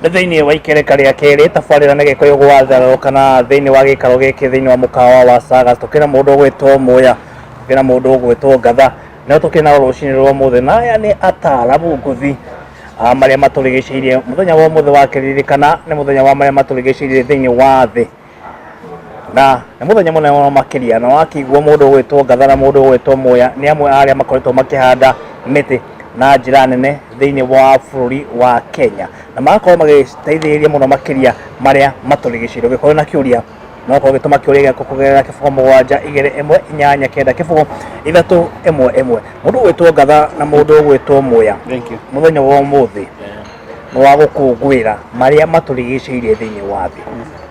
Nĩ thĩinĩ wa ikereka rĩa kerĩ tabarĩra nĩ Gĩkũyũ gwatherũka kana thĩinĩ wa gĩikaro gĩkĩ thĩinĩ wa mũkawa wa Sagas tũkĩrĩ na mũndũ ũgwĩtwo Mũya, tũkĩrĩ na mũndũ ũgwĩtwo Ngatha, nĩo tũkĩrĩ nao rũcinĩ rwa ũmũthĩ, na aya nĩ ataramu ngũthi a marĩa matũrigicĩirie. Mũthenya wa ũmũthĩ wa kĩririkana nĩ mũthenya wa marĩa matũrigicĩirie thĩinĩ wa thĩ. Na nĩ mũthenya mũnene mũno makĩria, na wakĩigua mũndũ ũgwĩtwo Ngatha na mũndũ ũgwĩtwo Muya nĩ amwe a arĩa makoretwo makĩhanda mĩtĩ na njĩra nene thĩinĩ wa bũrũri wa Kenya, na magakorwo magĩteithĩrĩria mũno makĩria marĩa matũrigicĩirie. Ũngĩkorwo na kĩũria no ũkorwo ũgĩtũma kĩũria gĩaku kũgerera 0721890311. Mũndũ ũgwĩtwo Ngatha na mũndũ ũgwĩtwo Muya, Thank you. Mũthenya wa ũmũthĩ nĩ wa gũkũngũĩra marĩa matũrigicĩirie thĩinĩ wa thĩ.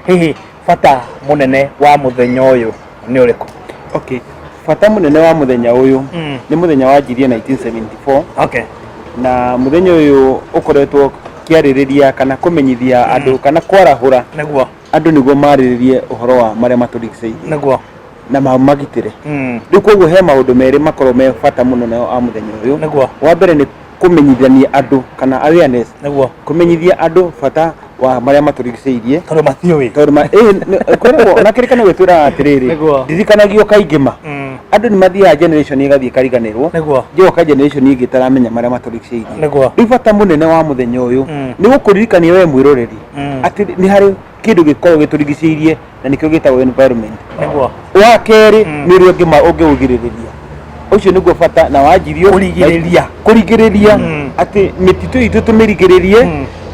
Hihi bata mũnene wa mũthenya ũyũ nĩ ũrĩkũ? Okay. Bata mũnene wa mũthenya ũyũ nĩ mũthenya wanjirie 1974 na mũthenya ũyũ ũkoretwo kĩarĩrĩria kana kũmenyithia andũ kana kwarahũra andũ nĩguo marĩrĩrie ũhoro wa marĩa matũrigicĩirie na magitĩre. Rĩu koguo he maũndũ merĩ makorwo me bata mũno na wa mũthenya ũyũ. Wa mbere nĩ kũmenyithania andũ kana awareness, kũmenyithia andũ bata wa marĩa matũrigicĩirie. Tondũ matiũĩ. Tondũ ma ĩ kwĩragwo ona kĩrĩkanĩro gĩtwĩraga atĩrĩrĩ, ndirikanagio kaingĩ ma andũ nĩ mathiaga generation ĩgathiĩ ĩkariganĩrwo, ĩgoka generation ĩngĩ ĩtaramenya marĩa matũrigicĩirie. Rĩu bata mũnene wa mũthenya ũyũ nĩ gũkũririkania we mwĩroreri atĩ nĩ harĩ kĩndũ gĩkoragwo gĩtũrigicĩirie na nĩkĩo gĩtagwo environment. Wa kerĩ nĩ ũrĩa ũngĩũgirĩrĩria. Ũcio nĩguo bata na wanjirio Kũrigĩrĩria. Kũrigĩrĩria atĩ mĩtitũ itũ tũmĩrigĩrĩrie.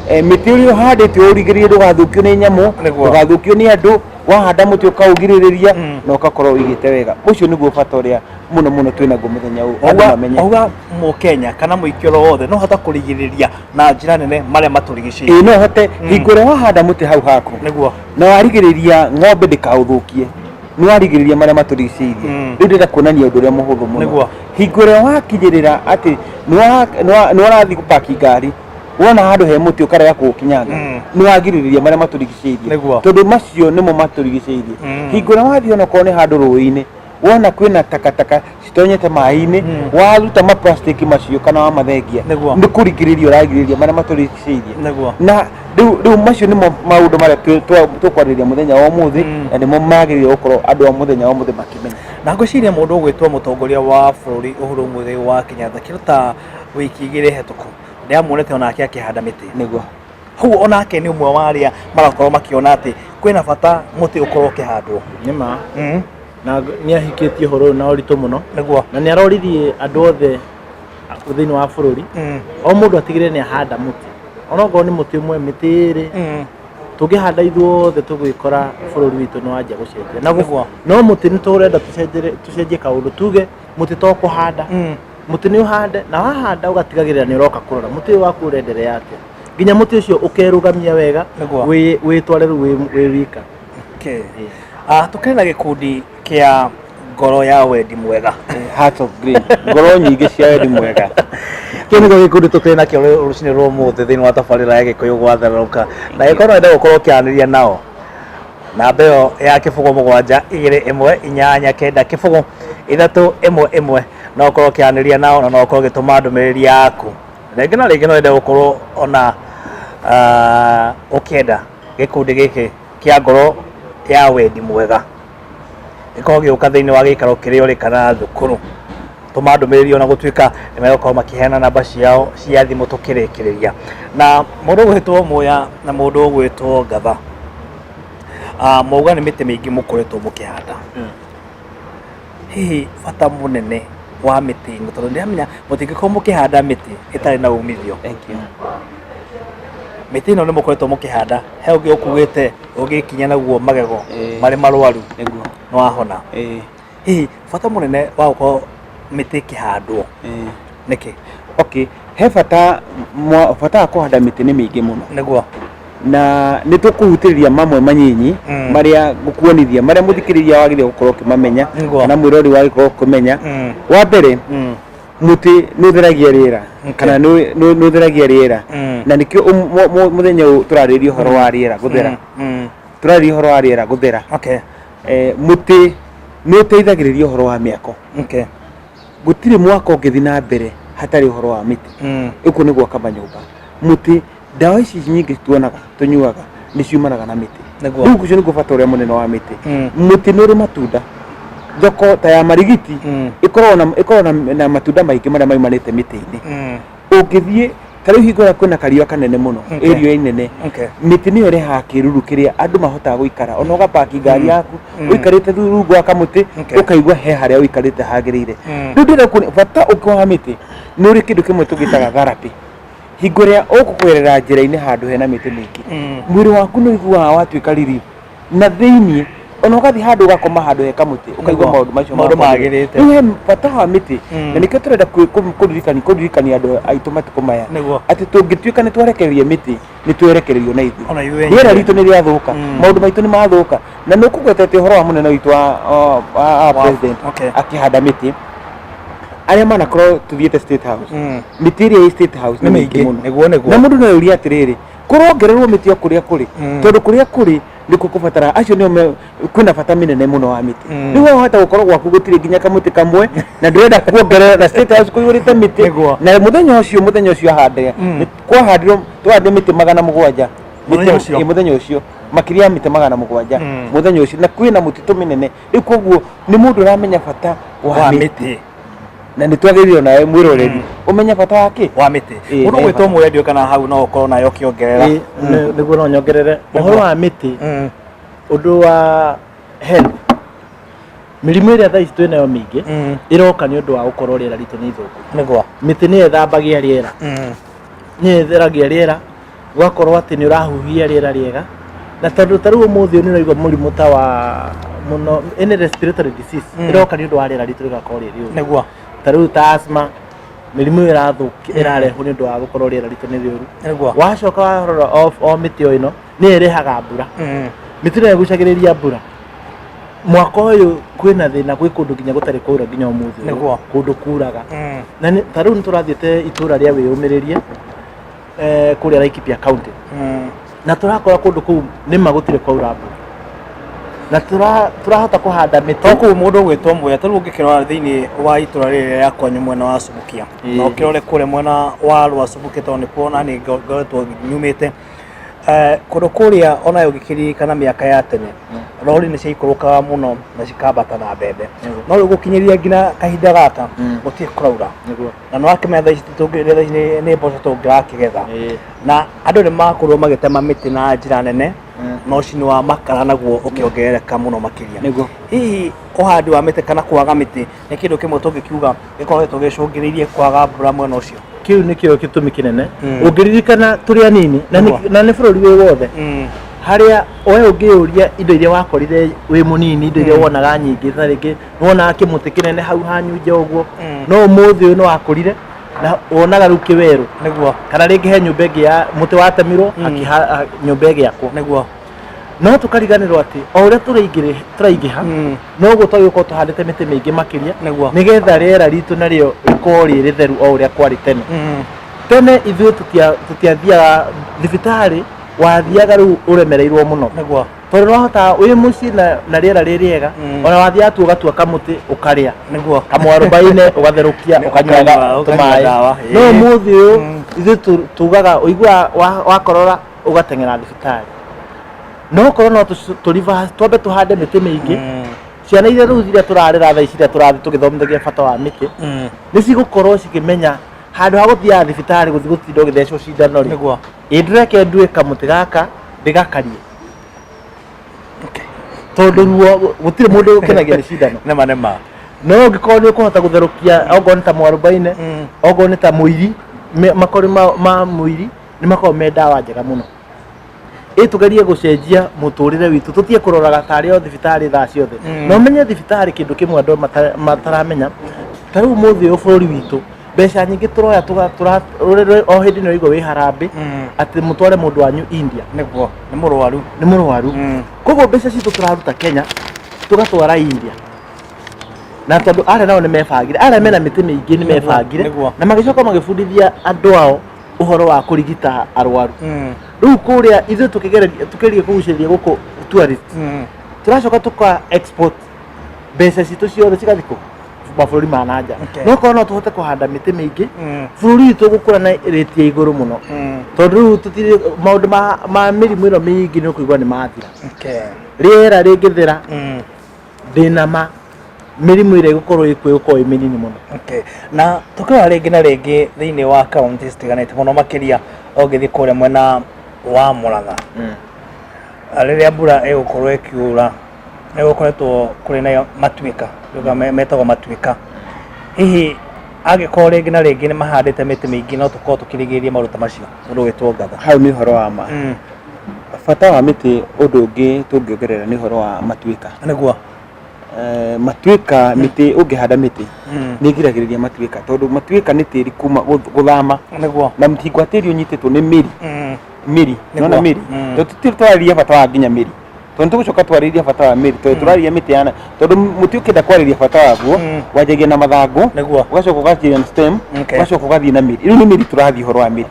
Mĩtĩ ũrĩa ũhandĩte ũrigĩrĩrie ndũgathũkio nĩ nyamũ, ndũgathũkio nĩ andũ. Wahanda mũtĩ ũkaũgirĩrĩria na ũgakorwo ũigĩte wega. Ũcio nĩguo bata ũrĩa mũno mũno twĩnaguo mũthenya ũyũ, andũ mamenye. Wauga Mũkenya kana mũingĩ oro wothe no hote kũrigĩrĩria na njĩra nene marĩa matũrigicĩirie. Ĩĩ, no hote. Hingo ĩrĩa wahanda mũtĩ hau haku na warigĩrĩria ng'ombe ndĩkaũthũkie, nĩ warigĩrĩria marĩa matũrigicĩirie. Rĩu ndĩrenda kuonania ũndũ ũrĩa mũhũthũ mũno. Hingo ĩrĩa wakinyĩrĩra atĩ nĩ warathiĩ gũpaki ngari, wona handũ he mũtĩ ũkarega kũũkinyanga, nĩ wagirĩrĩria marĩa matũrigicĩirie, tondũ macio nĩmo matũrigicĩirie. Hingo ĩrĩa wathiĩ onakorwo nĩ handũ rũĩ-inĩ, wona kwĩna takataka citonyete maĩ-inĩ, waruta ma plastic macio kana wamathengia, nĩ kũrigĩrĩria ũragirĩrĩria marĩa matũrigicĩirie. Na rĩu macio nĩmo maũndũ marĩa tũkwarĩrĩria mũthenya wa ũmũthĩ, na nĩmo magĩrĩire gũkorwo andũ a mũthenya wa ũmũthĩ makĩmenya. Na ngwĩciria mũndũ ũgwĩtwo mũtongoria wa bũrũri Uhuru Muigai wa Kenyatta kĩndũ ta wiki 2 hetũku ndĩramuonete onake akĩhanda mĩtĩ. Hau onake nĩ ũmwe wa arĩa marakorwo makĩona atĩ kwĩna bata mũtĩ ũkorwo ũkĩhandwo. Nĩma. Na nĩ ahikĩtie ũhoro ũyũ na ũritũ mũno. Na nĩ aroririe andũ othe thĩinĩ wa bũrũri, o mũndũ atigĩrĩre nĩ ahanda mũtĩ, onokorwo nĩ mũtĩ ũmwe, mĩtĩ ĩrĩ. Tũngĩhanda ithuothe tũgwĩkora bũrũri witũ nĩ wanjia gũcenjia. Na no mũtĩ nĩ tũrenda tũcenjie kaũndũ, tuge mũtĩ to kũhanda. Mũtĩ nĩ ũhande, na wahanda ũgatigagĩrĩra nĩ ũroka kũrora mũtĩ ũyũ waku ũrenderea atĩa, nginya mũtĩ ũcio ũkerũgamia wega, wĩtware rĩu wĩ wika. Okay. Tũkĩrĩ na gĩkundi kĩa ngoro ya wendi mwega. Heart of Green, ngoro nyingĩ cia wendi mwega. Kĩu nĩkĩo gĩkundi tũkĩrĩ nakĩo rũcinĩ rwa ũmũthĩ thĩinĩ wa tabarĩra ya Gĩkũyũ gwatherũka. Na ĩkorwo no wende gũkorwo ũkĩaranĩria nao, namba ĩyo ya 0721890311 no ũkorwo ũkĩaranĩria nao na no ũkorwo ũgĩtũma ndũmĩrĩri yaku. Rĩngĩ na rĩngĩ no wende gũkorwo ona ũkĩenda gĩkundi gĩkĩ kĩa ngoro ya wendi mwega gĩkorwo gĩũka thĩinĩ wa gĩikaro kĩrĩa ũrĩ kana thukuru, tũma ndũmĩrĩri, ona gũtuĩka nĩ megũkorwo makĩheana namba ciao cia thimũ tũkĩrĩkĩrĩria. Na mũndũ ũgwĩtwo Muya na mũndũ ũgwĩtwo Ngatha, mauga nĩ mĩtĩ mĩingĩ mũkoretwo mũkĩhanda. Hihi bata mũnene wa mĩtĩ ĩno, tondũ ndĩramenya mũtingĩkorwo mũkĩhanda mĩtĩ ĩtarĩ na umithio. Thank you. Mĩtĩ ĩno nĩ mũkoretwo mũkĩhanda, he ũngĩ ũkuĩte ũgĩkinya naguo magego marĩ marwaru nĩ wahona. Hihi bata mũnene wa gũkorwo mĩtĩ ĩkĩhandwo nĩkĩ? Okay, he bata bata wa kũhanda mĩtĩ nĩ mĩingĩ mũno. Na nĩ tũkũhutĩrĩria mamwe manyinyi marĩa ngũkuonithia, marĩa mũthikĩrĩria wagĩrĩire gũkorwo ũkĩmamenya kana mwĩrori wagĩrĩire gũkorwo ũkĩmenya. Wa mbere, mũtĩ nĩ ũtheragia rĩera kana nĩ ũtheragia rĩera, na nĩkĩo mũthenya ũyũ tũrarĩrĩria ũhoro wa rĩera gũthera. Tũrarĩrĩria ũhoro wa rĩera gũthera. Mũtĩ nĩ ũteithagĩrĩria ũhoro wa mĩako. Gũtirĩ mwako ũngĩthiĩ na mbere hatarĩ ũhoro wa mĩtĩ. Ũguo nĩ gwaka manyũmba. Mũtĩ Ndawa ici nyingĩ tuonaga tũnyuaga nĩ ciumanaga na mĩtĩ. Nĩguo. Rĩu ũcio nĩguo bata ũrĩa mũnene wa mĩtĩ. Mũtĩ nĩ ũrĩ matunda. Thoko ta ya marigiti ĩkoragwo na matunda maingĩ marĩa maumanĩte mĩtĩ-inĩ. Ũngĩthiĩ ta rĩu hingo ĩrĩa kwĩna kariũa kanene mũno, area nene, mĩtĩ nĩyo ĩrehaga kĩruru kĩrĩa andũ mahotaga gũikara. Ona ũgapaki ngari yaku ũikarĩte rungu wa kamũtĩ, ũkaigua he harĩa ũikarĩte hagĩrĩire. Rĩu ndĩrenda kuonia bata ũngĩ wa mĩtĩ nĩ ũrĩ kĩndũ kĩmwe tũgĩtaga therapy. Hingo ĩrĩa ũkũgerera njĩra-inĩ handũ hena mĩtĩ mĩingĩ, mwĩrĩ waku nĩ ũiguaga watuĩka relief na thĩiniĩ. Ona ũgathiĩ handũ ũgakoma handũ he kamũtĩ, ũkaigua maũndũ macio Maũndũ makwagĩrĩire. magĩrĩte. Rĩu he bata wa mĩtĩ, na nĩkĩo tũrenda kũririkania andũ aitũ matukũ maya atĩ tũngĩtuĩka nĩ twarekereria mĩtĩ, nĩ twerekererio na ithuĩ. Ona ithuĩ rĩera enyewe. Ritũ nĩ rĩathũka, maũndũ maitũ nĩ mathũka. Na nĩ ũkũgwetete ũhoro wa mũnene witũ wa president akĩhanda mĩtĩ. Arĩa manakorwo tũthiĩte State House, mĩtĩ ĩrĩa ĩ State House nĩ Nĩ mĩingĩ mĩingĩ. mũno. Nĩguo. Na mũndũ no eurie atĩrĩrĩ, kũrongererwo mĩtĩ o kũrĩa kũrĩ, tondũ kũrĩa kũrĩ nĩkuo kũbatara acio nĩo kwĩna bata mĩnene mũno wa mĩtĩ. Rĩu we wahota gũkorwo gwaku gũtirĩ nginya kamũtĩ kamwe na ndũrenda kuongerera, na State House kũiyũrĩte mĩtĩ. Na mũthenya ũcio ahande, kwahandirwo, twahandire mĩtĩ 700. Mũthenya ũcio? Ĩ, mũthenya ũcio, makĩria ya mĩtĩ 700 mũthenya ũcio. Na kwĩna mũtitũ mĩnene rĩu. Koguo nĩ mũndũ ũramenya bata wa wa mĩtĩ, mĩtĩ. Na nĩ twagĩrĩirwo nawe mwĩroreri ũmenye bata wa kĩ? Wa mĩtĩ. Ĩ, Mũndũ nĩ ũgwĩtwo bata. Mũya, ndiũĩ kana hau no ũkorwo nayo ũkĩongerera. Ĩ, nĩguo no nyongerere ũhoro wa mĩtĩ, ũndũ wa health. Mĩrimũ ĩrĩa thaa ici twĩnayo mĩingĩ ĩroka nĩ ũndũ wa gũkorwo rĩera ritũ nĩ ithũku. Mĩtĩ nĩyo ĩthambagia rĩera, nĩyo ĩtheragia rĩera, gũgakorwo atĩ nĩ ũrahuhia rĩera rĩega. Na tondũ ta rĩu ũmũthĩ ũyũ nĩ ũraigua mũrimũ ta wa mũno, any respiratory disease ĩroka nĩ ũndũ wa rĩera ritũ rĩgakorwo rĩ rĩũru. Ta rĩu ta asthma, mĩrimũ ĩyo ĩrathũkia, ĩrarehwo nĩ ũndũ wa gũkorwo rĩera ritũ nĩ rĩũru. Wacoka warora o mĩtĩ o ĩno nĩyo ĩrehaga mbura. Mĩtĩ nĩyo ĩgucagĩrĩria mbura. Mwaka ũyũ kwĩna thĩna, gwĩ kũndũ nginya gũtarĩ kwaura nginya ũmũthĩ ũyũ. Kũndũ kuraga. Na ta rĩu nĩ tũrathiĩte itũra rĩa Wĩyũmĩrĩrie, kũrĩa Laikipia County, na tũrakora kũndũ kũu nĩma gũtirĩ kwaura mbura, na tũrahota kũhanda mĩtĩ. To kũu, mũndũ ũgwĩtwo Mũya, ta rĩu ũngĩkĩrora thĩinĩ wa itũra rĩrĩ rĩa kwanyu mwena wa Subukia, na ũkĩrore kũrĩa mwena wa Rwa Subukia, tondũ nĩkuo na nĩ ngoretwo nyumĩte, kũndũ kũrĩa, ona ũngĩkĩririkana mĩaka ya tene, rori nĩ ciaikũrũkaga mũno na cikambata na mbembe. No rĩu gũkinyĩria nginya kahinda gaka, gũtirĩ kũraura. Na nĩ wakĩmenya thaa ici tũngĩ thaa ici nĩ mboco tũngĩrakĩgetha. Na andũ nĩ makorirwo magĩtema mĩtĩ na njĩra nene, na ũcini wa makara naguo ũkĩongerereka mũno makĩria. Hihi ũhandi wa mĩtĩ kana kwaga mĩtĩ nĩ kĩndũ kĩmwe tũngĩkiuga gĩkoretwo gĩcũngĩrĩirie kwaga mbura mwena ũcio? Kĩu nĩkĩo gĩtũmi kĩnene. Ũngĩririkana tũrĩ anini, na na nĩ bũrũri wĩ wothe, harĩa we ũngĩyũria indo iria wakorire wĩ mũnini, indo iria wonaga nyingĩ, ta rĩngĩ nĩwonaga kĩmũtĩ kĩnene hau hanyu nja ũguo, no ũmũthĩ ũyũ nĩ wakũrire na wonaga rĩu kĩwerũ. Kana rĩngĩ he nyũmba ĩngĩ ya mũtĩ watemirwo, nyũmba ĩgĩakwo. No tũkariganĩrwo atĩ o ũrĩa tũraingĩha, noguo twagĩrĩirwo gũkorwo tũhandĩte mĩtĩ mĩingĩ makĩria, nĩgetha rĩera ritũ narĩo rĩkorwo rĩ rĩtheru o ũrĩa kwarĩ tene. Tene ithuĩ tũtiathiaga thibitarĩ, wathiaga rĩu ũremereirwo mũno, tondũ nĩwahotaga wĩ mũciĩ na rĩera rĩ rĩega. Ona wathiaga tu ũgatua kamũtĩ ũkarĩa, kamwarubaine ũgatherũkia, ũkanyuaga ũkanyua tũmaĩ. Ndawa, No ũmũthĩ ũyũ ithuĩ tugaga ũiguaga wakorora ũgateng'era thibitarĩ. No korwo no tũ reverse, twambe tũhande mĩtĩ mĩingĩ. Ciana iria rĩu iria tũrarera thaa ici, iria tũrathiĩ tũgĩthomithagia bata wa mĩtĩ, nĩ cigũkorwo cikĩmenya handũ ha gũthiaga thibitarĩ gũthiĩ gũtinda ũgĩthecwo cindano rĩ, ĩ ndĩreke ndue kamũtĩ gaka ndĩgakarie, tondũ ruo gũtirĩ mũndũ ũkenagia nĩ cindano. Nĩma nĩma. No ũngĩkorwo nĩ ũkũhota gũtherũkia, okorwo nĩ ta mwarubaine, okorwo nĩ ta mũiri, makori ma mũiri nĩ makoragwo me ndawa njega mũno. Ĩ tũgerie gũcenjia mũtũrĩre witũ, tũtige kũroraga tarĩ o thibitarĩ thaa ciothe. Na ũmenye thibitarĩ, kĩndũ kĩmwe andũ mataramenya, ta rĩu ũmũthĩ ũyũ bũrũri witũ mbeca nyingĩ tũroya o hĩndĩ nĩ ũraigua wĩ harambĩ atĩ mũtware mũndũ wanyu India. Nĩguo, nĩ mũrwaru. Nĩ mũrwaru. Koguo mbeca citũ tũraruta Kenya tũgatwara India, na tondũ arĩa nao nĩ mebangire, arĩa mena mĩtĩ mĩingĩ nĩ mebangire, na magĩcoka magĩbundithia andũ ao ũhoro wa kũrigita arwaru. Rĩu kũrĩa ithuĩ tũkĩgereria tũkĩgeria kũgucĩrĩria gũkũ tourist, tũracoka tũka export mbeca citũ ciothe cigathiĩ kũ? Mabũrũri ma nanja. Okay. No korwo no tũhote kũhanda mĩtĩ mĩingĩ, bũrũri witũ ũgũkũra na rate ya igũrũ mũno, tondũ rĩu tũtirĩ maũndũ ma mĩrimũ ĩno mĩingĩ, nĩ ũkũigua nĩ mathira. Rĩera rĩngĩthera, ndĩna ma mĩrimũ ĩrĩa ĩgũkorwo ĩkuo ĩgũkorwo ĩ mĩnini mũno. Okay. Na tũkĩrora rĩngĩ na rĩngĩ thĩinĩ wa kaunti citiganĩte, mũno makĩria ũngĩthiĩ kũrĩa mwena wa Mũrang'a, rĩrĩa mbura ĩgũkorwo ĩkiura nĩ gũkoretwo kũrĩ na matuĩka, tuga metagwo matuĩka. Hihi angĩkorwo rĩngĩ na rĩngĩ nĩ mahandĩte mĩtĩ mĩingĩ, no tũkorwo tũkĩrigĩrĩria maũndũ ta macio, mũndũ ũgwĩtwo Ngatha? Hau nĩ ũhoro wa ma. Bata wa mĩtĩ, ũndũ ũngĩ tũngĩongerera nĩ ũhoro wa matuĩka. Matuĩka, mĩtĩ, ũngĩhanda mĩtĩ nĩ ĩgiragĩrĩria matuĩka, tondũ matuĩka nĩ tĩri kuma gũthama. Na hingo ya tĩri ũnyitĩtwo nĩ mĩri, mĩri nona mĩri. Tondũ tũtirĩ twarĩria bata wa nginya mĩri, tondũ nĩtũgũcoka twarĩrie bata wa mĩri, tondũ tũrarĩria mĩtĩ yana, tondũ mũtĩ ũkĩenda kwarĩria bata waguo, wanjagia na mathangũ, ũgacoka ũganjia na stem, ũgacoka ũgathiĩ na mĩri. Rĩu nĩ mĩri tũrathiĩ, ũhoro wa mĩri,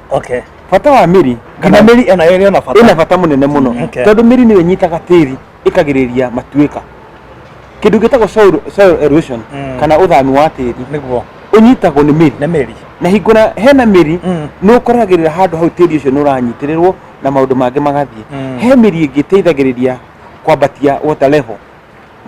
bata wa mĩri. Kana mĩri ona ĩrĩ ona bata? Ĩna bata mũnene mũno, tondũ mĩri nĩyo ĩnyitaga tĩri, ĩkagirĩrĩria matuĩka, kĩndũ gĩtagwo soil erosion, kana ũthami wa tĩri. Ũnyitagwo nĩ mĩri. Nĩ mĩri. Na hingo na hena mĩri, nĩ ũkoragĩrĩra handũ hau tĩri ũcio nĩ ũranyitĩrĩrwo na maũndũ mangĩ magathiĩ. He mĩri ĩngĩ ĩteithagĩrĩria kwambatia water level,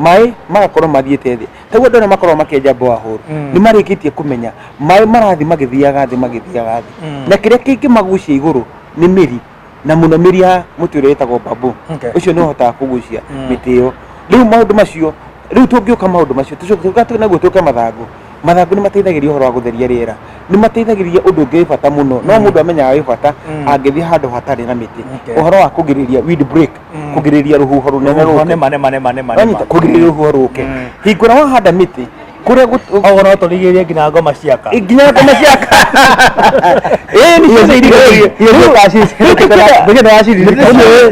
maĩ magakorwo mathiĩte thĩ. Taguo andũ arĩa makoragwo makĩenja borehole nĩ marĩkĩtie kũmenya maĩ marathiĩ magĩthiaga thĩ, magĩthiaga thĩ, na kĩrĩa kĩngĩmagucia igũrũ nĩ mĩri, na mũno mĩri ya mũtĩ ũrĩa wĩtagwo bamboo. Ũcio nĩ ũhotaga kũgucia mĩtĩ ĩyo. Rĩu maũndũ macio, rĩu tũngĩũka maũndũ macio, tũcoke naguo tũke mathangũ. Mathangũ nĩ mateithagĩrĩria ũhoro wa gũtheria rĩera, nĩ mateithagĩrĩria ũndũ ũngĩ wĩ bata mũno, no mũndũ amenyaga wĩ bata angĩthiĩ handũ hatarĩ na mĩtĩ. Ũhoro wa kũgirĩrĩria wind break, kũgirĩrĩria rũhuho rũnene Rũhuho rũke. Nĩma, nĩma, nĩma, nĩma. Wanyita? Nĩma. Kũgirĩrĩria rũhuho rũke hingo ĩrĩa wahanda mĩtĩ kũrĩa Oguo no tũrigĩrĩrie nginya ngoma ciaka. Nginya ngoma ciaka, ĩĩ, nĩ ciothe irigagĩrĩria.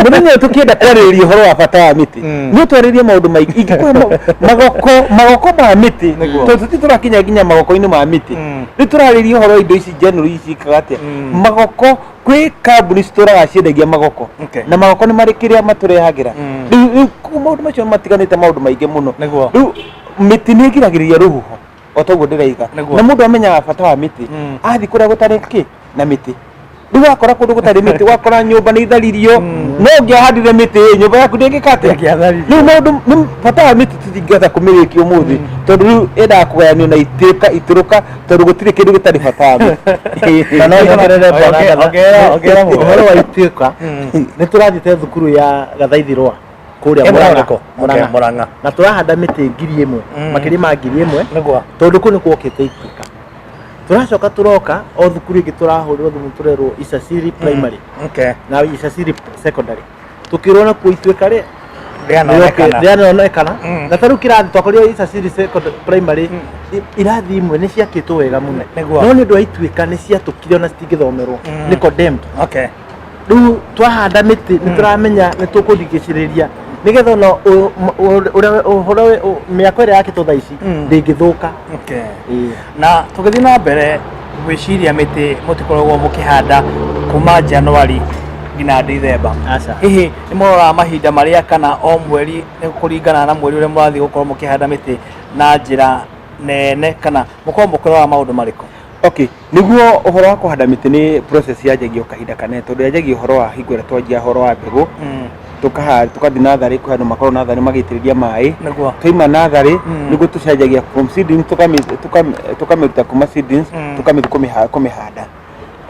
Mũthenya ũyũ tũkĩenda kwarĩrĩria ũhoro wa bata wa mĩtĩ, nĩ ũtwarĩrie maũndũ maingĩ. Ingĩkũhe magoko, magoko ma mĩtĩ, tondũ tũtirĩ tũrakinya nginya magoko-inĩ ma mĩtĩ. Rĩu tũrarĩria ũhoro wa indo ici general, ici ciĩkaga atĩa. Magoko, kwĩ kambuni citũraga ciendagia magoko, na magoko nĩ marĩ kĩrĩa matũrehagĩra. Rĩu koguo maũndũ macio matiganĩte, maũndũ maingĩ mũno. Rĩu mĩtĩ nĩ ĩgiragĩrĩria rũhuho, o toguo ndĩraiga. Na mũndũ amenyaga bata wa mĩtĩ athiĩ kũrĩa gũtarĩ kĩ na mĩtĩ. Rĩu wakora kũndũ gũtarĩ mĩtĩ, wakora nyũmba nĩ itharirio, no ũngĩahandire mĩtĩ ĩ, nyũmba yaku ndĩngĩka atĩa? Ndĩngĩatharirio. Rĩu maũndũ nĩ bata wa mĩtĩ tũtingĩhota kũmĩrĩkia ũmũthĩ, tondũ rĩu yendaga kũgayanio na itĩka itũrũka, tondũ gũtirĩ kĩndũ gĩtarĩ bata wa mĩtĩ. Na no nyongerere, bwana Ngatha. Ongerera mũno. Ũhoro wa ituĩka, nĩ tũrathiĩte thukuru ya Gathaithirwa kũrĩa Ĩ, Mũrang'a. Mũrang'a. Okay, Mũrang'a. Na tũrahanda mĩtĩ 1000, makĩria ma 1000, tondũ kũu nĩ kuokĩte ituĩka. Tũracoka tũroka o thukuru ĩngĩ, tũrahũrĩrwo thimũ, tũrerwo Icaciri Primary na Icaciri Secondary, tũkĩrwo nakuo ituĩka rĩ Rĩanonekana. Rĩanonekana. Na ta rĩu kĩrathi twakorire Icaciri Secondary Primary, irathi imwe nĩ ciakĩtwo wega mũno, no nĩ ũndũ wa ituĩka nĩ ciatũkire, ona citingĩthomerwo, nĩ condemned. Rĩu twahanda mĩtĩ, nĩ tũramenya nĩ tũkũrigicĩrĩria nĩgetha ona ũrĩa ũhoro mĩako ĩrĩa yakĩtwo thaa ici ndĩngĩthũka. Ĩĩ. Na tũgĩthiĩ na mbere, gwĩciria mĩtĩ mũtikoragwo mũkĩhanda kuma Januari nginya Dithemba? Aca. Hihi nĩ mũroraga mahinda marĩa, kana o mweri nĩ kũringana na mweri ũrĩa mũrathiĩ gũkorwo mũkĩhanda mĩtĩ na njĩra nene, kana mũkoragwo mũkĩrora maũndũ marĩkũ? Okay, nĩguo ũhoro wa kũhanda mĩtĩ nĩ process yanjagia o kahinda kanene, tondũ yanjagia ũhoro wa hingo ĩrĩa twanjia ũhoro wa mbegũ, tũkathiĩ natharĩ, kwĩ andũ makoragwo natharĩ magĩitĩrĩria maĩ. Twaima natharĩ, nĩguo tũcenjagia from seedlings, tũkamĩruta kuma seedlings, tũkamĩthiĩ kũmĩhanda.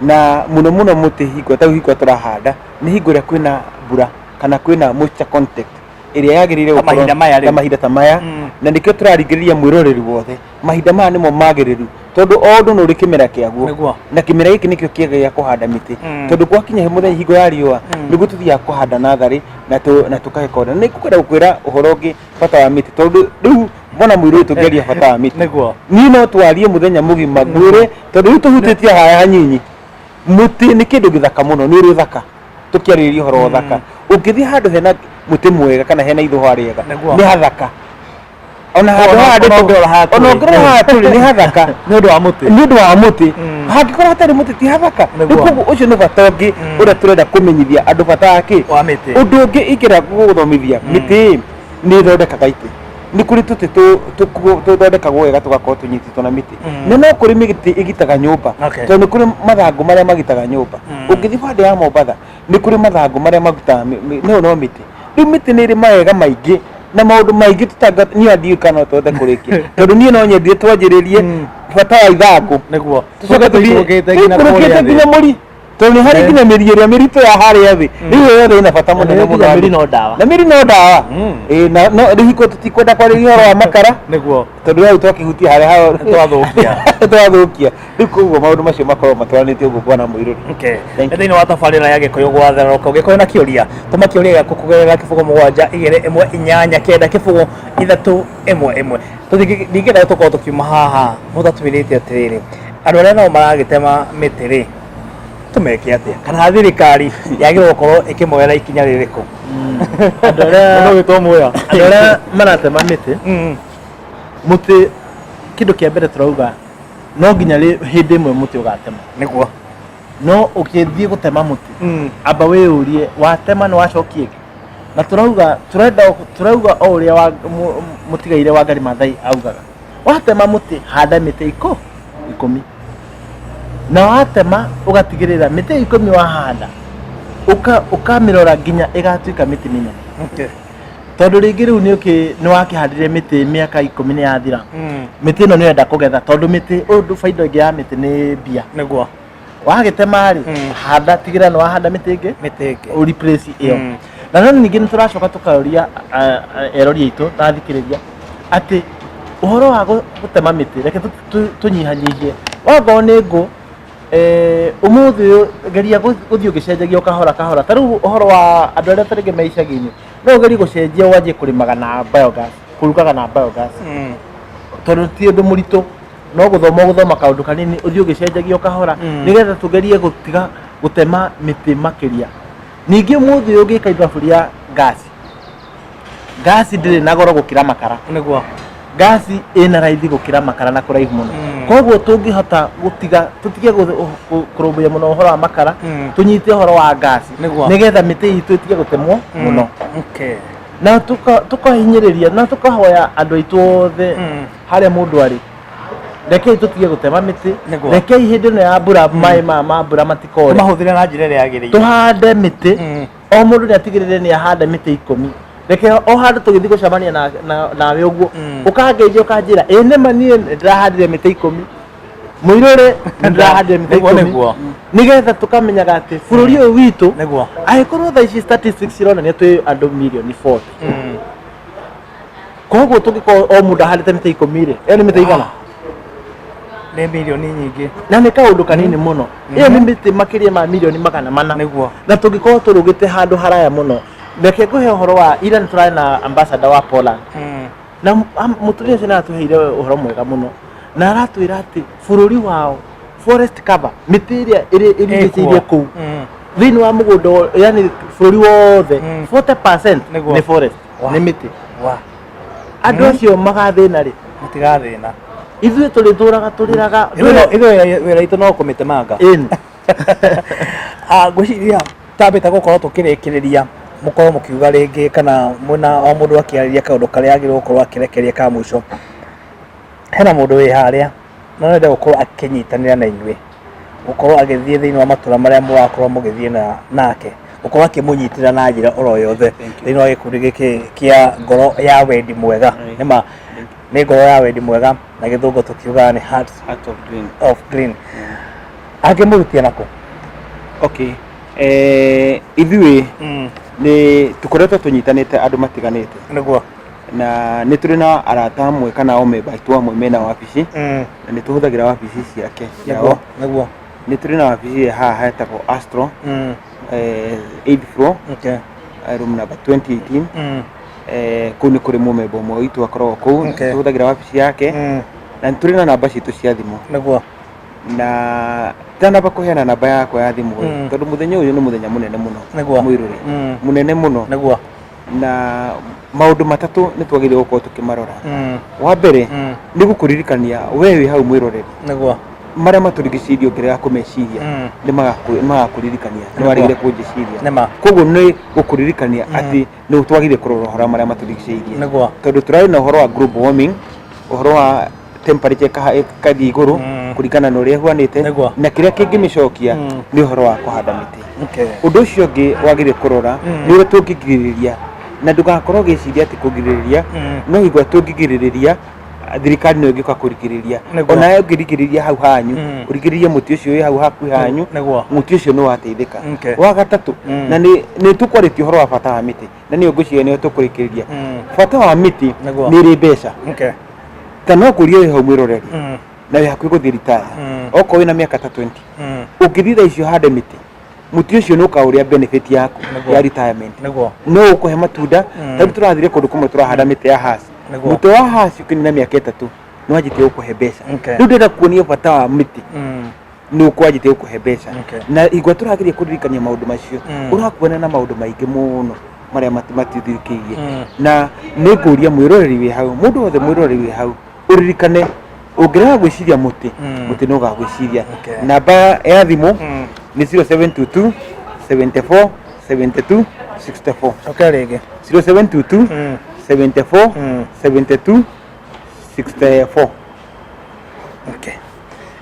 Na mũno mũno mũtĩ hingo ta rĩu, hingo ĩrĩa tũrahanda nĩ hingo ĩrĩa kwĩna mbura kana kwĩna moisture content ĩrĩa yagĩrĩire Ta mahinda maya rĩu. Ta mahinda ta maya. Na nĩkĩo tũraringĩrĩria mwĩroreri wothe, mahinda maya nĩmo magĩrĩru, tondũ o ũndũ nĩ ũrĩ kĩmera kĩaguo. Na kĩmera gĩkĩ nĩkĩo kĩega gĩa kũhanda mĩtĩ, tondũ gwakinya he mũthenya hingo ya riũa, nĩguo tũthiaga kũhanda natharĩ na tũkahekonda. Na nĩngũkwenda gũkwĩra ũhoro ũngĩ, bata wa mĩtĩ, tondũ rĩu mwana mũirũ tũngĩaria bata wa mĩtĩ, niĩ no twarie mũthenya mũgima ngwĩre, tondũ rĩu tũhutĩtie haya hanyinyi. Mũtĩ nĩ kĩndũ gĩthaka mũno, nĩ ũrĩ ũthaka. Tũkĩarĩrĩria ũhoro wa ũthaka, ũngĩthiĩ handũ hena mũtĩ mwega kana hena ithũa rĩega, nĩ hathaka. Ona handũ haha Ona ũngĩrora haha ona tũrĩ. ũngĩrora haha tũrĩ, nĩ hathaka. Nĩ ũndũ wa mũtĩ. Nĩ ũndũ wa mũtĩ. Hangĩkorwo hatarĩ mũtĩ, ti hathaka. Rĩu koguo ũcio nĩ bata ũngĩ ũrĩa tũrenda kũmenyithia andũ, bata wa kĩ Wa mĩtĩ. Ũndũ ũngĩ ingĩenda gũgũthomithia, mĩtĩ nĩ ĩthondekaga itĩ. Nĩ kũrĩ tũtĩ tũthondekagwo wega tũgakorwo tũnyitĩtwo na mĩtĩ. Na no kũrĩ mĩtĩ ĩgitaga nyũmba. Tondũ nĩ kũrĩ mathangũ marĩa magitaga nyũmba. Ũngĩthiĩ bande ya Mombatha nĩ kũrĩ mathangũ marĩa magitaga no no mĩtĩ. Rĩu mĩtĩ nĩ ĩrĩ mawega maingĩ na maũndũ maingĩ tũtanga niĩ ndiũĩ kana no tũhote kũrĩkia, tondũ niĩ no nyendire twanjĩrĩrie bata wa ithangũ. Tũcoke tũthiĩ nginya tũikũrũkĩte kũrĩa nginya thĩ. Mũri, tondũ nĩ harĩ nginya mĩri ĩrĩa mĩritũ ya harĩa thĩ. Rĩu ĩyo yothe ĩna bata mũnene nginya mũno. Mĩri no ndawa. Na mĩri no ndawa. Ĩĩ, na no rĩu hingo tũtikwenda kwarĩria ũhoro wa makara, tondũ hau twakĩhutia harĩa hao Twathũkia. Twathũkia. Rĩu koguo maũndũ macio makoragwo matwaranĩte ũguo, bwana Mũirũri. Okay. Thank Nĩ thĩinĩ wa tabarĩra ya Gĩkũyũ gwatherũka. Ũngĩkorwo na kĩũria, tũma kĩũria gĩaku kũgerera 0721890311. Ndingĩenda tũkorwo tũkiuma haha mũtatwĩrĩte atĩrĩrĩ, andũ arĩa nao maragĩtema mĩtĩ rĩ, tũmeke atĩa, kana thirikari yagĩrĩirwo gũkorwo ĩkĩmoera ikinya rĩrĩkũ? Andũ arĩa Mũndũ ũgwĩtwo Muya. Andũ arĩa maratema mĩtĩ, mũtĩ, kĩndũ kĩa mbere tũrauga no nginya hĩndĩ ĩmwe mũtĩ ũgatema. No ũkĩthiĩ gũtema mũtĩ, amba wĩyũrie, watema nĩ wacokia ĩngĩ? Na tũrauga tũrenda tũrauga o ũrĩa mũtigaire Wangari Maathai augaga, watema mũtĩ, handa mĩtĩ 10, na watema ũgatigĩrĩra mĩtĩ 10 wahanda ũkamĩrora nginya ĩgatuĩka mĩtĩ mĩnene. Tondũ rĩngĩ rĩu nĩ wakĩhandire mĩtĩ, mĩaka 10 nĩ yathira, mĩtĩ ĩno nĩ ũrenda kũgetha, tondũ mĩtĩ ũndũ baida ĩngĩ ya mĩtĩ nĩ mbia. Wagĩtema rĩ, handa, tigĩrĩra nĩ wahanda mĩtĩ ĩngĩ Mĩtĩ ĩngĩ. Ũ replace ĩyo. Na no ningĩ nĩ tũracoka tũkaũria erori aitũ na athikĩrĩria atĩ ũhoro wa gũtema mĩtĩ, reke tũnyihanyihie. Wakorwo nĩ ngũ, ũmũthĩ ũyũ geria gũthiĩ ũgĩcenjagia o kahora kahora. Ta rĩu ũhoro wa andũ arĩa ta rĩngĩ me icagi-inĩ, no ũgerie gũcenjia wanjie kũrĩmaga na biogas, kũrugaga na biogas, tondũ ti ũndũ mũritũ, no gũthoma ũgũthoma kaũndũ kanini, ũthiĩ ũgĩcenjagia o kahora, nĩgetha tũgerie gũtiga gũtema mĩtĩ makĩria. Ningĩ ũmũthĩ ũyũ ũngĩka ithabu rĩa ngasi, ngasi ndĩrĩ na goro gũkĩra makara. Ngasi ĩna raithi gũkĩra makara na kũraihu mũno. Koguo tũngĩhota gũtiga, tũtige kũrũmbũiya mũno ũhoro wa makara, tũnyite ũhoro wa ngasi, nĩgetha mĩtĩ itũ ĩtige gũtemwo mũno. Na tũkahinyĩrĩria na tũkahoya andũ aitũ othe harĩa mũndũ arĩ, rekei tũtige gũtema mĩtĩ. Rekei hĩndĩ ĩno ya mbura, maĩ maya ma mbura matikore. Tũmahũthĩre na njĩra ĩrĩa yagĩrĩire. Tũhande mĩtĩ. O mũndũ nĩ atigĩrĩre nĩ ahanda mĩtĩ 10. Reke o handũ tũgĩthiĩ gũcemania nawe ũguo, ũkangeithia, ũkanjĩra, "Ĩ nĩma niĩ nĩ ndĩrahandire mĩtĩ 10, Mũirũrĩ, nĩ ndĩrahandire mĩtĩ 10." Nĩgetha tũkamenyaga atĩ bũrũri ũyũ witũ, angĩkorwo thaa ici statistics cironania twĩ andũ mirioni 40, koguo tũngĩkorwo o mũndũ ahandĩte mĩtĩ 10 rĩ, ĩyo nĩ mĩtĩ igana? Nĩ mirioni nyingĩ. Na nĩ kaũndũ kanini mũno. Ĩyo nĩ mĩtĩ makĩria ma mirioni 400. Na tũngĩkorwo tũrũgĩte handũ haraya mũno. Reke ngũhe ũhoro wa ira, nĩ tũrarĩ na ambassador wa Poland, na mũtumia ũcio nĩ aratũheire ũhoro mwega mũno, na aratwĩra atĩ bũrũri wao forest cover, mĩtĩ ĩrĩa ĩrigicĩirie kũu thĩinĩ wa mũgũnda, yani bũrũri wothe, 40% nĩ forest, nĩ mĩtĩ. Andũ acio magathĩna rĩ? Matigathĩna. Ithuĩ tũrĩtũraga tũrĩraga. Ithuĩ wĩra witũ no kũmĩtemanga. Ĩni. Ngwĩciria tambĩte gũkorwo tũkĩrĩkĩrĩria, mũkorwo mũkiuga rĩngĩ kana mwĩna o mũndũ akĩarĩria kaũndũ karĩa agĩrĩirwo gũkorwo akĩrekeria ka mũico. Hena mũndũ wĩ harĩa no ende gũkorwo akĩnyitanĩra na inyuĩ, gũkorwo agĩthiĩ thĩinĩ wa matũra marĩa mũrakorwo mũgĩthiĩ nake, gũkorwo akĩmũnyitĩrĩra na njĩra oro yothe thĩinĩ wa gĩkundi gĩkĩ kĩa Ngoro ya Wendi Mwega. Nĩma nĩ Ngoro ya Wendi Mwega, na Gĩthũngũ tũkiugaga nĩ Heart Heart of Green. Of Green. Angĩmũrutia nakũ? Okay. Ithuĩ nĩ tũkoretwo tũnyitanĩte andũ matiganĩte, na nĩ tũrĩ na arata amwe kana o memba aitũ amwe mena wabici, na nĩ tũhũthagĩra wabici ciake ciao. Nĩ tũrĩ na wabici ĩ haha hetagwo Astro, eighth floor, room number 2018. Kũu nĩ kũrĩ mũmemba ũmwe witũ akoragwo kũu. Tũhũthagĩra wabici yake, na nĩ tũrĩ na namba citũ cia thimũ. Na ndanamba kũheana namba yakwa ya thimũ rĩ, tondũ mũthenya ũyũ nĩ mũthenya mũnene mũno, Mũirũrĩ, mũnene mũno, na maũndũ matatũ nĩ twagĩrĩirwo gũkorwo tũkĩmarora. Wa mbere nĩ gũkũririkania we wĩ hau mwĩroreri. Marĩa matũrigicĩirie ũngĩrega kũmeciria, nĩ magakũririkania nĩ wagĩrĩire kũnjĩciria. Nĩma. Koguo nĩ gũkũririkania atĩ nĩ twagĩrĩire kũrora ũhoro wa marĩa matũrigicĩirie, tondũ tũrarĩ na ũhoro wa global warming, ũhoro wa temperature ĩkathiĩ igũrũ kũringana na ũrĩa ĩhuanĩte, na kĩrĩa kĩngĩmĩcokia nĩ ũhoro wa kũhanda mĩtĩ. Ũndũ ũcio ũngĩ wagĩrĩire kũrora nĩ ũrĩa tũngĩgirĩrĩria, na ndũgakorwo ũgĩciria atĩ kũgirĩrĩria no igua tũngĩgirĩrĩria, thirikari nĩyo ĩngĩũka kũrigĩrĩria. Onawe ũngĩrigĩrĩria hau hanyu, ũrigĩrĩrie mũtĩ ũcio wĩ hau hakuhĩ hanyu, mũtĩ ũcio nĩ wateithĩka. Wa gatatũ, na nĩ tũkwarĩtie ũhoro wa bata wa mĩtĩ, na nĩyo ngwĩciria nĩyo tũkũrĩkĩrĩria, bata wa mĩtĩ nĩ ĩrĩ mbeca. Ta no ngũrie wĩ hau mwĩroreri, na wĩ hakuhĩ gũthiĩ retire, okorwo wĩna mĩaka ta 20, ũngĩthiĩ thaa icio ũhande mĩtĩ, mũtĩ ũcio nĩ ũkaũrĩa benefit yaku ya retirement. No ũkũhe matunda. Ta rĩu tũrathire kũndũ kũmwe tũrahanda mĩtĩ ya haci. Mũtĩ wa haci ũkĩnina mĩaka 3 nĩ wanjĩtie gũkũhe mbeca. Rĩu ndĩrenda kuonia bata wa mĩtĩ, nĩ ũkwanjĩtie gũkũhe mbeca. Na igua tũrageria kũririkania maũndũ macio, ũrakuana na maũndũ maingĩ mũno marĩa matithirikĩirie. Na nĩ ngũria mwĩroreri wĩ hau, mũndũ wothe mwĩroreri wĩ hau, ũririkane ũngĩrega gwĩciria mũtĩ, mũtĩ nĩ ũgagwĩciria. Namba ya thimũ nĩ 0722 74 72 64. Cokia rĩngĩ. 0722 74 72 64. Okay.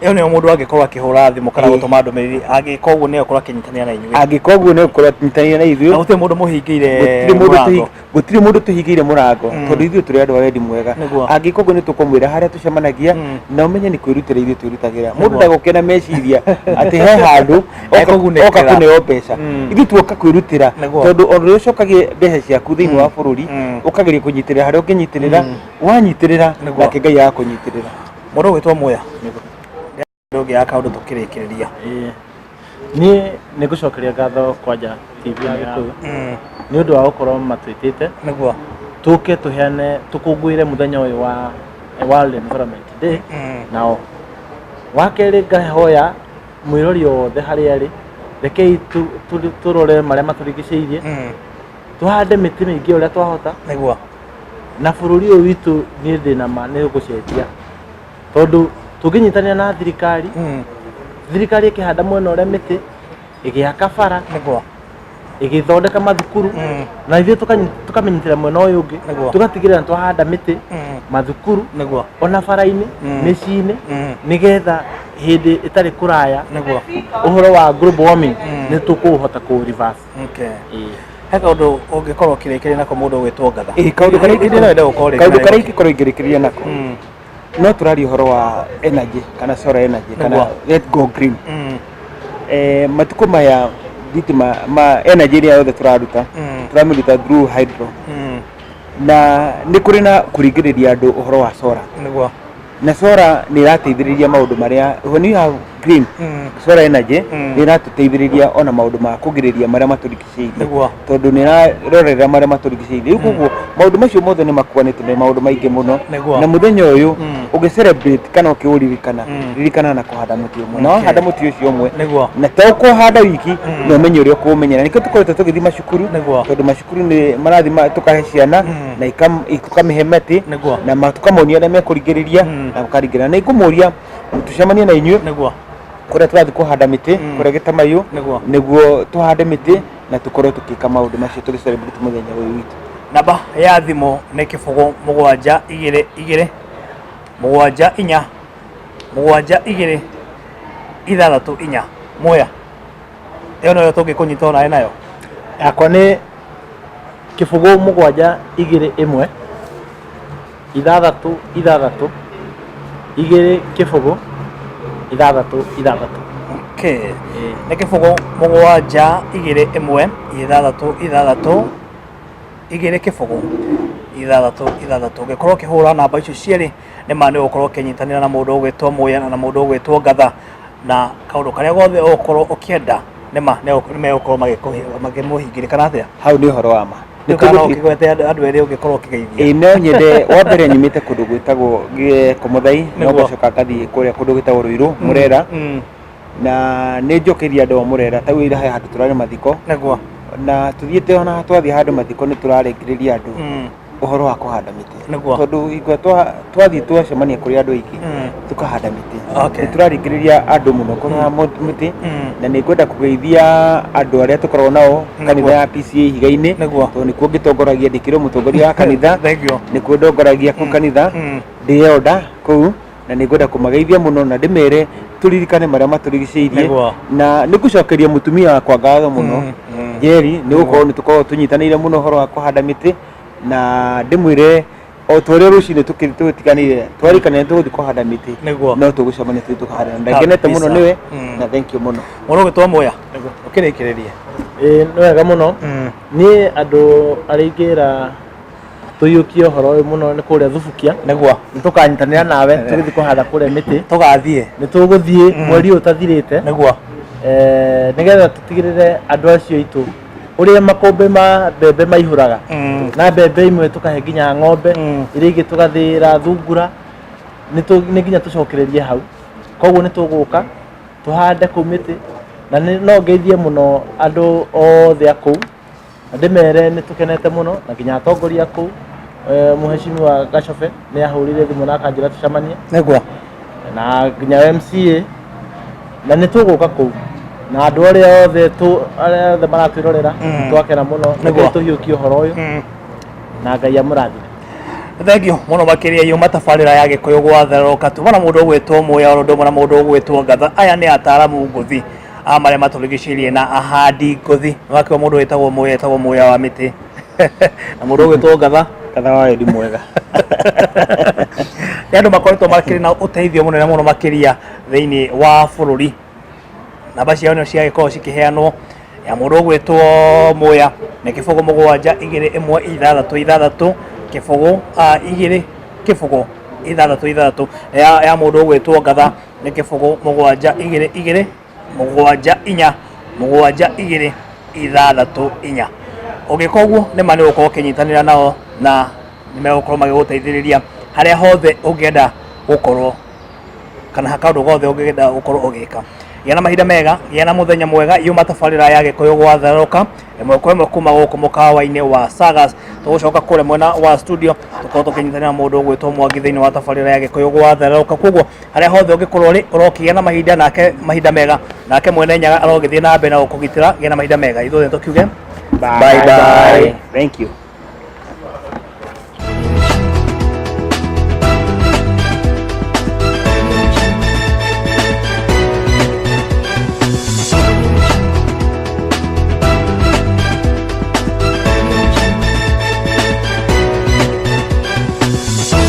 Ĩyo nĩyo mũndũ angĩkorwo akĩhũra thimũ kana gũtũma ndũmĩrĩri, angĩka ũguo nĩ egũkorwo akĩnyitanĩra na inyuĩ. Angĩka ũguo nĩ egũkorwo akĩnyitanĩra na ithuĩ. Na gũtirĩ mũndũ mũhingĩire Gũtirĩ mũndũ mũrango. Gũtirĩ mũndũ tũhingĩire mũrango, tondũ ithuĩ tũrĩ andũ a wendi mwega. Angĩka ũguo nĩ tũkũmwĩra harĩa tũcemanagia, na ũmenye nĩ kwĩrutĩra ithuĩ twĩrutagĩra. Mũndũ ndagũke na meciria atĩ he handũ Ekũgunĩkĩra. oka kũneo mbeca. Ithuĩ tuoka kwĩrutĩra, tondũ o ũrĩa ũcokagia mbeca ciaku thĩinĩ wa bũrũri, ũkageria kũnyitĩrĩra harĩa ũngĩnyitĩrĩra, wanyitĩrĩra, nake Ngai agakũnyitĩrĩra. Mũndũ ũgwĩtwo Muya, ũndũ ũngĩ ya kaũndũ tũkĩrĩkĩrĩria. Ĩĩ. Niĩ nĩ ngũcokeria ngatho kwanja TV ya Gĩkũyũ nĩ ũndũ wa gũkorwo matwĩtĩte tũke tũheane tũkũngũĩre mũthenya ũyũ wa World Environment Day. Nao wa kerĩ, ngahoya mwĩrori wothe harĩa arĩ, rekei tũrore marĩa matũrigicĩirie, tũhande mĩtĩ mĩingĩ ũrĩa twahota, na bũrũri ũyũ witũ niĩ ndĩna ma nĩ ũgũcenjia, tondũ tũngĩnyitanĩra na thirikari, thirikari ĩkĩhanda mwena ũrĩa mĩtĩ, ĩgĩaka bara, ĩgĩthondeka mathukuru, na ithuĩ tũkamenyitĩra mwena ũyũ ũngĩ, tũgatigĩrĩra nĩ twahanda mĩtĩ mathukuru, ona bara-inĩ, mĩciĩ-inĩ, nĩgetha hĩndĩ ĩtarĩ kũraya ũhoro wa global warming nĩ tũkũhota kũ reverse. Ĩĩ. He kaũndũ ũngĩkorwo ũkĩrĩkĩria nako, mũndũ ũgwĩtwo Ngatha? Ĩĩ, kaũndũ karĩa Ĩndĩ no wende gũkorwo rĩngĩ kaũndũ na karĩa ingĩkorwo ingĩrĩkĩrĩria nako, no tũraria ũhoro wa energy kana solar energy kana let go green. Matukũ maya thitima ma energy ĩrĩa yothe tũraruta, tũramĩruta through hydro, na nĩ kũrĩ na kũringĩrĩria andũ ũhoro wa solar. Na solar nĩ ĩrateithĩrĩria maũndũ marĩa, when you have green solar energy, nĩ ĩratũteithĩrĩria ona maũndũ ma kũgirĩrĩria marĩa matũrigicĩirie, tondũ nĩ ĩrarorera marĩa matũrigicĩirie. Rĩu koguo maũndũ macio mothe nĩ makuanĩte me maũndũ maingĩ mũno. Na mũthenya ũyũ ũgĩ celebrate kana ũkĩũririkana, ririkana na kũhanda mũtĩ ũmwe, na wahanda mũtĩ ũcio ũmwe, na to kũhanda wiki, na ũmenye ũrĩa ũkũũmenyera. Nĩkĩo tũkoretwo tũgĩthiĩ macukuru, tondũ macukuru nĩ marathiĩ tũkahe ciana na tũkamĩhe mĩtĩ, na tũkamonia ũrĩa mekũringĩrĩria na gũkaringĩrĩria. Na ingũmũria tũcemanie na inyuĩ kũrĩa tũrathiĩ kũhanda mĩtĩ, kũrĩa Gĩtamaiyũ, nĩguo tũhande mĩtĩ na tũkorwo tũgĩka maũndũ macio tũgĩ celebrate mũthenya ũyũ witũ. Namba ya thimũ nĩ 0 7 2 2 7 4 7 2 6 4. Muya, ĩyo noyo tũngĩkũnyita onawe nayo? Yakwa nĩ 0 7 2 1 6 6 2 0 6 6. Okay. Nĩ 0 7 2 1 6 6 2 0 6 6. Ũngĩkorwo ũkĩhũra namba icio cierĩ, nĩ ma nĩ ũgũkorwo ũkĩnyitanĩra na mũndũ ũgwĩtwo Muya na mũndũ ũgwĩtwo Ngatha, na kaũndũ karĩa gothe ũgũkorwo ũkĩenda, nĩ ma nĩ megũkorwo makĩmũhingĩria, kana atĩa? Hau nĩ ũhoro wa ma. Nĩ kana ũkĩgwete andũ erĩ ũngĩkorwo ũkĩgeithia? Ĩĩ, no nyende wa mbere nyumĩte kũndũ gwĩtagwo Komothai, no ngacoka ngathiĩ kũrĩa kũndũ gwĩtagwo Ruiru, Murera, na nĩ njũkĩria andũ a Murera ta ira he handũ tũrarĩ mathiko, na tũthiĩte ona twathiĩ handũ mathiko nĩ tũrarĩngĩrĩria andũ. Ũhoro wa kũhanda mĩtĩ. Nĩguo. Tondũ hingo ĩrĩa twathiĩ twacemania kũrĩ andũ aingĩ, tũkahanda mĩtĩ. Nĩ tũraringĩrĩria andũ mũno kũhanda mĩtĩ. Na nĩ ngwenda kũgeithia andũ arĩa tũkoragwo nao kanitha ya PCEA Ihiga-inĩ. Tondũ nĩkuo ngĩtongoragia, ndĩkĩrĩ o mũtongoria wa kanitha. Thank you. Nĩkuo ndongoragia kũu kanitha. Ndĩ elder kũu na nĩ ngwenda kũmageithia mũno na ndĩmere tũririkane marĩa matũrigicĩirie. Na nĩ ngũcokeria mũtumia wakwa ngatho mũno, Njeri, nĩ gũkorwo nĩ tũkoragwo tũnyitanĩire mũno ũhoro wa kũhanda mĩtĩ, na ndĩmwĩre o ta ũrĩa rũcinĩ tũtiganĩire twarĩkanĩra nĩ tũgũthiĩ kũhanda mĩtĩ. No tũgũcemania tũthiĩ tũkahanda. Na ngenete mũno nĩwe na thank you mũno. Mũndũ ũgwĩtwo Muya, ũkĩrĩkĩrĩrie. Ĩĩ nĩ wega mũno. Niĩ andũ arĩa ingĩra tũiyũkie ũhoro ũyũ mũno nĩ kũrĩa Thubukia. Nĩ tũkanyitanĩra nawe tũgĩthiĩ kũhanda kũrĩa mĩtĩ. Tũgathiĩ. Nĩ tũgũthiĩ mweri ũyũ ũtathirĩte. Nĩgetha tũtigĩrĩre andũ acio aitũ ũrĩa makũmbĩ ma mbembe maihũraga. Na mbembe imwe tũkahe nginya ng'ombe, iria ingĩ tũgathĩĩra thungura, nĩ nginya tũcokererie hau. Koguo nĩ tũgũka tũhande kũu mĩtĩ, na no ngeithie mũno andũ othe a kũu, na ndĩmere nĩ tũkenete mũno, na nginya atongoria a kũu. Mũhecimiwa Gacobe nĩ ahũrire thimũ na akanjĩra tũcemanie. Na nginya MCA, na nĩ tũgũka kũu na andũ arĩa othe arĩa othe maratwĩrorera. Twakena mũno. Nĩguo tũhiũkie ũhoro ũyũ. Na Ngai amũrathime. Thank you mũno makĩria. Yuma tabarĩra ya Gĩkũyũ gwatherũka, tuma na mũndũ ũgwĩtwo Muya, oro ũndũ ũmwe na mũndũ ũgwĩtwo Ngatha. Aya nĩ ataaramu ngũthi a marĩa matũrigicĩirie na ahandi ngũthi. Nĩwakĩo mũndũ wĩtagwo Muya etagwo Muya wa mĩtĩ, na mũndũ ũgwĩtwo Ngatha. Ngatha wa wendi mwega. Nĩ andũ makoretwo makĩrĩ na ũteithio mũnene mũno makĩria thĩinĩ wa bũrũri. Namba ciao nĩ ciagĩkorwo cikĩheanwo. Ya mũndũ ũgwĩtwo Muya nĩ 0 7 2 1 6 6 0 2 0 6 6. Ya mũndũ ũgwĩtwo Ngatha nĩ 0 7 2 2 7 4 7 2 6 4. Ũngĩka ũguo nĩ ma nĩ ũgũkorwo ũkĩnyitanĩra nao na nĩ megũkorwo magĩgũteithĩrĩria harĩa hothe ũngĩenda gũkorwo kana kaũndũ gothe ũngĩenda gũkorwo ũgĩka. Gĩa na mahinda mega, gĩa na mũthenya mwega. Yuma tabarĩra ya Gĩkũyũ gwatherũka ĩmwe kwa ĩmwe kuma gũkũ mũkawa-inĩ wa Sagas. Tũgũcoka kũrĩa mwena wa studio tũkorwo tũkĩnyitanĩra na mũndũ ũgwĩtwo Mwangi thĩinĩ wa tabarĩra ya Gĩkũyũ gwatherũka. Koguo harĩa hothe ũngĩkorwo ũrĩ, ũrokĩgĩa na mahinda nake mahinda mega, nake mwene Nyaga arogĩthiĩ na mbere na gũkũgitĩra. Gĩa na mahinda mega, ithuothe tũkiuge bye bye. Thank you.